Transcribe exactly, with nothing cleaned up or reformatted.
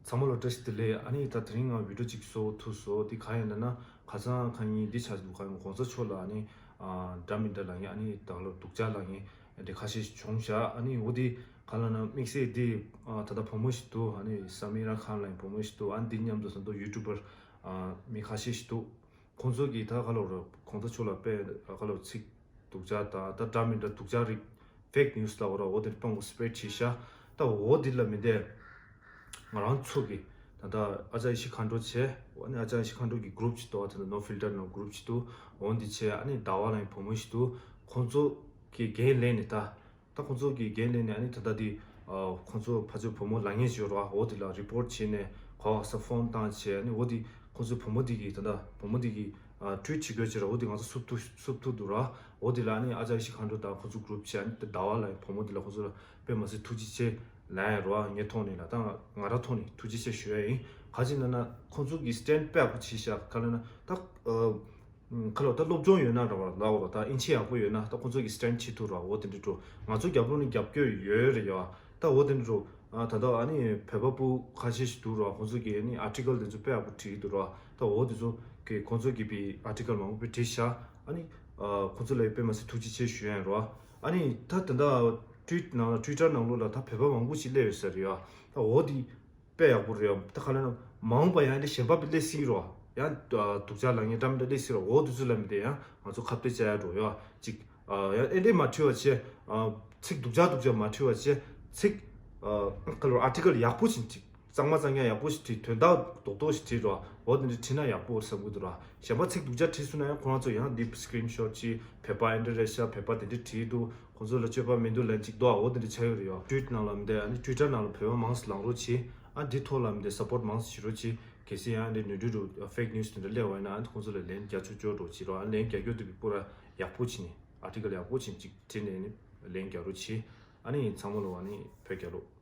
ཚང་མ་ལ་བཀྲ་ཤིས་བདེ་ལེགས། ཨ་ནི་ད་དེ་རིང་ང་བི་ཌིའོ་གཅིག་བཟོ་ཐུབ་སོང་། འདི་གང་ཡིན་ན་ན་ཁ་སང་ཁ་ཉིན་འདི་ཆ་འདུག་ཁ་ཉིན་གོང་ས་མཆོག་ལ་ཨ་ནི་ཨ་འདྲ་མི་འདྲ་ལབ་མཁན། ཨ་ནི་ད་ལོ་སྡུག་ཅག་ལབ་མཁན་འདི་ཁ་ཤས་ཤིག་བྱུང་བཞག་ཨ་ནི་འོ་འདི་ག་ལབ་ན་དམིགས་བསལ་འདི་ཨ་ད་ལྟ་བུ་མོ་ཞིག་འདུག་ཨ་ནི་སམ་རི་ཁཱན་ལབ་མཁན་བུ་མོ་ཞིག་འདུག་ཨ་ནི་འདི་མཉམ་དུ་ད་ལྟ་ཡུ་ཊུབ་པར་ཨ་མི་ཁ་ཤས་ཤིག་འདུག་ཁོང་ཚོ་གིས་ད་ག་ལབ་ར་གོང་ས་མཆོག་ལ་དཔེ་ག་ལབ་ཚིག་སྡུག་ཅག་དང་ད་འདྲ་མི་འདྲ་སྡུག་ཅག་རིགས་ཕེག་ནིའུ་སི་ལབ་ར་འོ་དེ་སྤང་གོ་སི་པེ་རེ་ཊི་བྱས་ཤག་ད་འོ་དེ་ལ་མི་འདས་ང་རང་ཚོ་གི་ད་ལྟ་ཨ་ཅག་ཡེ་ཤེས་མཁའ་འགྲོ་བྱས། ཨ་ནི་ཨ་ཅག་ཡེ་ཤེས་མཁའ་འགྲོ་གི་གུ་རུབ་ཅིག་འདུག་ད་ལྟ་ནོ་ཕིལ་ཊར་ནང་གུ་རུབ་ཅིག་འདུག་འོ་འདི་བྱས། ཨ་ནི་ཟླ་བ་ལབ་མཁན་བུ་མོ་ཞིག་འདུག་ཁོང་ཚོ་གི་འགན་ལེན་ནས་ད། ད་ཁོང་ཚོ་གི་འགན་ལེན་ནས་ཨ་ནི་ད་ལྟ་འདི་ཨ་ཁོང་ཚོ་ཕར་ཚུར་བུ་མོ་ལབ་མཁན་ཞིག་ཡོད་རེད་བ། འོ་དེ་ལ་རི་པོར་ཊི་བྱས་ནས་ག་པར་ས་ཕོན་བཏང་བྱས། ཨ་ནི་འོ་དེ་ཁོང་ཚོ་བུ་མོ་དེ་གིས་ད་ལྟ་བུ་མོ་དེ་གིས་ཨ་ཊུ་ཝིཊ་བྱེད་དགོས་བྱས་ར། འོ་དེ་ང་ཚོ་བསུབ་ཐུབ་བསུབ་ཐུབ་འདུག་ར། འོ་དེ་ལ་ཨ་ནི་ཨ་ཅག་ཡེ་ཤེས་མཁའ་འགྲོ་དང་ཁོང་ཚོ་གུ་རུབ་བྱས། ཨ་ནི་ད་ཟླ་བ་ལབ་མཁན་བུ་མོ་དེ་ལ་ཁོང་ཚོ་ལ་དཔེ་མ་སྲིད་ཐུགས་རྗེ་ཆེ་ལབ་ཡ་རེད་བ། ངའི་ཐོག་ནས་ལ་ད་ང་ང་རང་ཐོག་ནས་ཐུགས་རྗེ་ཆེ་ཞུ་ཡ་ཡིན། ག་ཅི་ན་ན་ཁོང་ཚོ་གི་སི་ཊེན་ཌི་དཔེ་ཡག་པོ་བྱས་ཤག་ག་ལབ་ན་ད་ཨ། ཁ་ལོ་ད་སློབ་སྦྱོང་ཡོད་ན་ར་བ་ལ་འོ་ད་ཨིན་ཆི་ཡག་པོ་ཡོད་ན་ད་ཁོང་ཚོ་གི་སི་ཊེན་ཌི་བྱེད་ཐུབ་ར། འོ་དེ་འདྲ་འགྲོ། ང་ཚོ་རྒྱབ་ལོགས་ནས་རྒྱབ་སྐྱོར་ཡོད་རེད་ཡ། ད་འོ་དེ་འདྲ་འགྲོ། ད་ལྟ་ཨ་ནི་བོད་པ་སྤུ་གུ་ཁ་ཤས་ཤིག་འདུག་ར། ཁོང་ཚོ་གི་ཨ་ནི་ཨར་ཊི་ཀལ་དེ་ཚོ་དཔེ་ཡག་པོ་བྲིས་འདུག་ར། ད་འོ་དེ་ཚོ་གི་ཁོང་ཚོ་གི་པའི་ཨར་ཊི་ཀལ་མང་པོ་བྲིས་ཤག་ཨ་ནི་ཁོང་ཚོ་ལ་དཔེ་མ་སྲིད་ཐུགས་རྗེ་ཆེ་ཞུ་ཡ་ཡིན་ར། ཨ་ནི་ད་ད་ལྟ་ཊུ་ཝིཊ་ནང་ལ་ཊུ་ཝི་ཊར་ནང་ལོགས་ལ་ད་བོད་པ་མང་པོ་ཞིག་སླེབས་ཡོད་ས་རེད་ཡ། ད་འོ་དེ། དཔེ་ཡག་པོ་རེད་ཡ། ད་ག་ལབ་ན་མ་འོངས་པ་ཡང་འདི་གཞན་པ་སླེབས་སྲིད་རོ། ཡང་སྡུག་ཅག་ལབ་མཁན་འདྲ་མི་འདྲ་སླེབས་སྲིད་རོ། འོ་དེ་ཚོ་ལ་མི་བདེ་ཡང་ང་ཚོ་ཁ་གཏད་བཅག་ཡ་འགྲོ་ཡ། ཅིག་ཡང་ཨེ་འདྲས་མ་བྲིས་པ་བྱས། ཚིག་སྡུག་ཅག་སྡུག་ཅག་མ་བྲིས་པ་བྱས། ཚིག་ག་ལབ་ཨར་ཊི་ཀལ་ཡག་པོ་ཞིག་ཅིག་གཙང་མ་གཙང་རྐྱང་ཡག་པོ་ཞིག་བྲིས། དོན་དག་རྡོག་རྡོག་ཞིག་བྲིས་རོ། འོ་དེ་འདྲ་བྲིས་ན་ཡག་པོ་རེད་བསམ་གྱི་འདུག་ར། གཞན་པ་ཚིག་སྡུག་ཅག་བྲིས་སོང་ན་ཡང་ཁོ་རང་ཚོ་ཡང་འདི་སི་ཀི་རིན་ཤོཊ་བྱས། བོད་པ་ཨེ་འདྲ་རེད་ཤག་བོད་པ་དེ་འདྲ་བྲིས་འདུག་ཁོང་ཚོ་ལ་སྤྱོད་པ་མི་འདུག་ལབ་ཅིག་འདུག་འོ་དེ་འདྲ་ཆགས་ཡོད་རེད་ཡ། ཊུ་ཝིཊ་ནང་ལ་མི་བདེ། ཨ་ནི་ཊུ་ཝི་ཊར་ནང་ལ་བོད་པ་མང་ཙམ་ལངས་རོགས་བྱེད། ཨ་འདི་ཐོག་ལ་མི་བདེ་སབ་པོརཊ་མང་ཙམ་བྱེད་རོགས་བྱེད། གལ་སྲིད་ཡང་འདི་ནོར་འཁྲུལ་འདུག་ཕེག་ནིའུ་སི་དེ་འདྲ་སླེབས་པ་ཡིན་ན་ཨ་ནི་ཁོང་ཚོ་ལ་ལན་རྒྱག་ཆོག་ཆོག་རོགས་བྱེད་རོགས། ཨ་ལན་རྒྱག་རྒྱུ་དེ་བི་པོ་ར་ཡག་པོ་བྱེད་ནས་ཨར་ཊི་ཀལ་ཡག་པོ་བྱེད་ཅིག་བྲིས་ནས་ནི་ལན་རྒྱག་རོགས་བྱེད། ཨ་ནི་ཚང་མ་ལ་ཨ་ནི་བོད་རྒྱལ་ལོ།